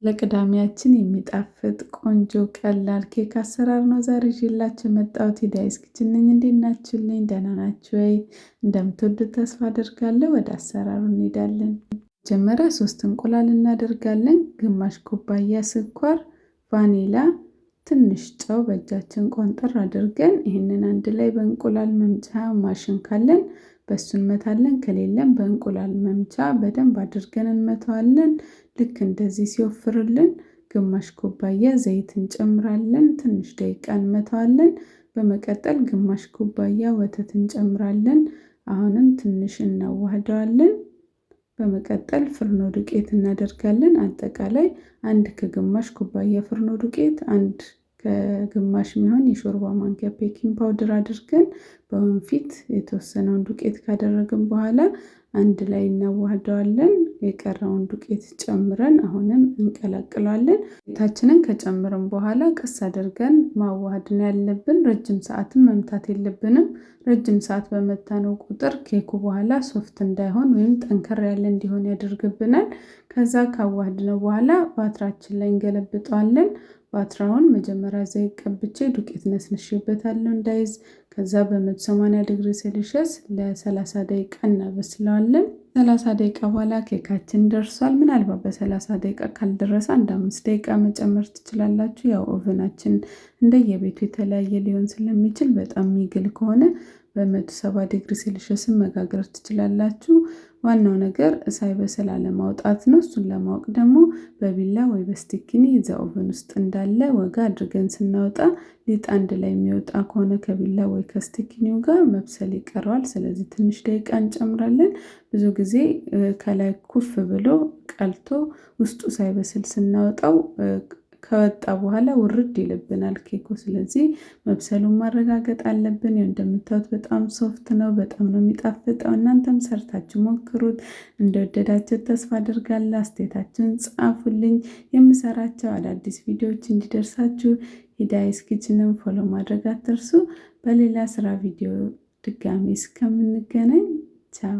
ለቅዳሜያችን የሚጣፍጥ ቆንጆ ቀላል ኬክ አሰራር ነው ዛሬ ይዤላችሁ የመጣሁት። ሂዳይስ Kitchen ነኝ። እንዴት ናችሁልኝ? ደህና ናችሁ ወይ? እንደምትወዱት ተስፋ አደርጋለሁ። ወደ አሰራሩ እንሄዳለን። መጀመሪያ 3 እንቁላል እናደርጋለን፣ ግማሽ ኩባያ ስኳር፣ ቫኒላ፣ ትንሽ ጨው በእጃችን ቆንጠር አድርገን ይህንን አንድ ላይ በእንቁላል መምቻ ማሽን ካለን በሱ እንመታለን። ከሌለም በእንቁላል መምቻ በደንብ አድርገን እንመታዋለን። ልክ እንደዚህ ሲወፍርልን ግማሽ ኩባያ ዘይት እንጨምራለን። ትንሽ ደቂቃ እንመታዋለን። በመቀጠል ግማሽ ኩባያ ወተት እንጨምራለን። አሁንም ትንሽ እናዋህደዋለን። በመቀጠል ፍርኖ ዱቄት እናደርጋለን። አጠቃላይ 1 ከግማሽ ኩባያ ፍርኖ ዱቄት፣ 1 ከግማሽ የሚሆን የሾርባ ማንኪያ baking powder አድርገን በወንፊት የተወሰነውን ዱቄት ካደረግን በኋላ አንድ ላይ እናዋህደዋለን። የቀረውን ዱቄት ጨምረን አሁንም እንቀላቅለዋለን። ዱቄታችንን ከጨመርን በኋላ ቀስ አድርገን ማዋሃድ ነው ያለብን። ረጅም ሰዓትም መምታት የለብንም። ረጅም ሰዓት በመታነው ቁጥር ኬኩ በኋላ soft እንዳይሆን ወይም ጠንከር ያለ እንዲሆን ያደርግብናል። ከዛ ካዋሃድነው በኋላ ባትራችን ላይ እንገለብጠዋለን። ባትራውን መጀመሪያ ዘይት ቀብቼ ዱቄት ነስንሼበታለሁ እንዳይዝ። ከዛ በ180 ዲግሪ ሴልሺየስ ለ30 ደቂቃ እናበስለዋለን። 30 ደቂቃ በኋላ ኬካችን ደርሷል። ምናልባት በ30 ደቂቃ ካልደረሰ አንድ 5 ደቂቃ መጨመር ትችላላችሁ። ያው oven ኣችን እንደየቤቱ የተለያየ ሊሆን ስለሚችል በጣም የሚግል ከሆነ በ170 ዲግሪ ሴልሺየስን መጋገር ትችላላችሁ። ዋናው ነገር ሳይበስል አለማውጣት ነው። እሱን ለማወቅ ደግሞ በቢላ ወይ በስቲኪኒ እዛ oven ውስጥ እንዳለ ወጋ አድርገን ስናወጣ ሊጥ አንድ ላይ የሚወጣ ከሆነ ከቢላ ወይ ከስቲኪኒው ጋር መብሰል ይቀረዋል። ስለዚህ ትንሽ ደቂቃ እንጨምራለን። ብዙ ጊዜ ከላይ ኩፍ ብሎ ቀልቶ ውስጡ ሳይበስል ስናወጣው ከወጣ በኋላ ውርድ ይልብናል ኬኩ። ስለዚህ መብሰሉን ማረጋገጥ አለብን። እንደምታዩት በጣም soft ነው፣ በጣም ነው የሚጣፍጠው። እናንተም ሰርታችሁ ሞክሩት። እንደወደዳችሁ ተስፋ አድርጋለሁ። አስተያየታችሁን ጻፉልኝ። የምሰራቸው አዳዲስ ቪዲዮዎች እንዲደርሳችሁ ሂዳይስ Kitchen ን follow ማድረግ አትርሱ። በሌላ ስራ ቪዲዮ ድጋሚ እስከምንገናኝ ቻው።